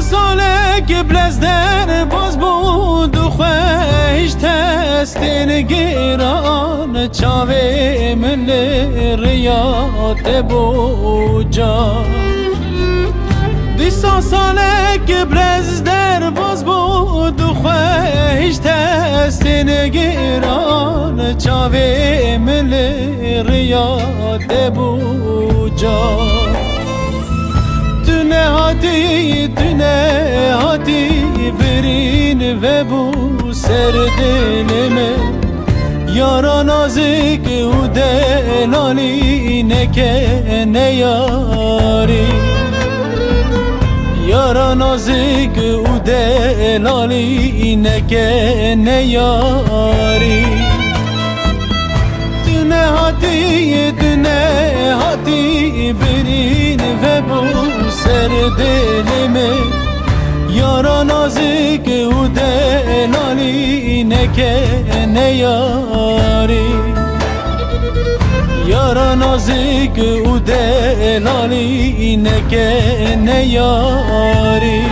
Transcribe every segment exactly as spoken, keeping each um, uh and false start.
Salek bilez derbaz bû, dixwe hîç testên giran çavê min li riya te bû ca. Dîsa salek bilez derbaz bû, dixwe hîç testên giran çavê min li riya te bû ca. Tu nehatî, tu nehatî, birîn vebû ser dilê min. Yara nazik û delalî neke neyarî. Yara nazik û delalî neke neyarî. Tu nehatî, tu nehatî, birîn vebû ser dilê min. Yara nazik û delalî neke neyarî. Yara nazik û delalî neke neyarî.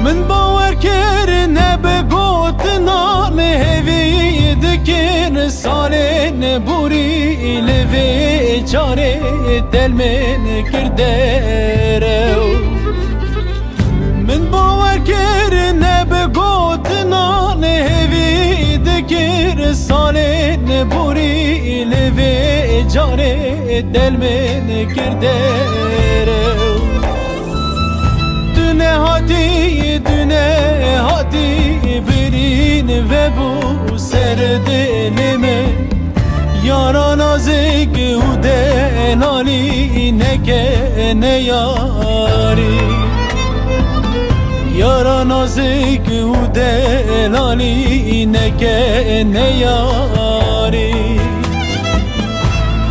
Min bawer kir ne bi gotinan hêvî dikir, salên borî li vê carê del min kir derew. Min bawer kir ne bi gotinan hêvî dikir, salên borî li vê carê del min kir derew. Tu nehatî, tu nehatî, birîn vebû ser dilê min. Yara nazik û delalî neke neyarî. Yara nazik û delalî neke neyarî.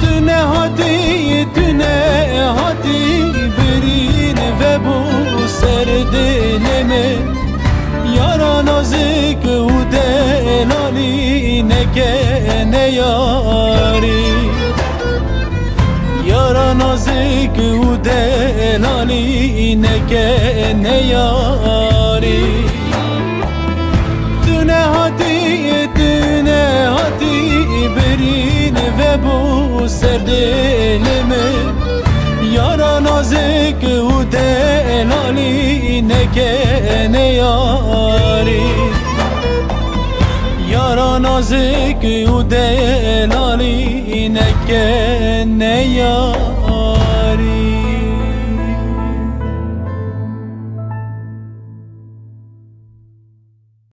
Tu nehatî, tu nehatî, birîn vebû ser dilê min. Yara nazik û delalî neke neyarî. Yara nazik û delalî neke neyarî. Tu nehatî, tu nehatî, birîn vebû ser dilê min. Yara nazik û delalî neke neyarî. Yara nazik û delalî neke neyarî.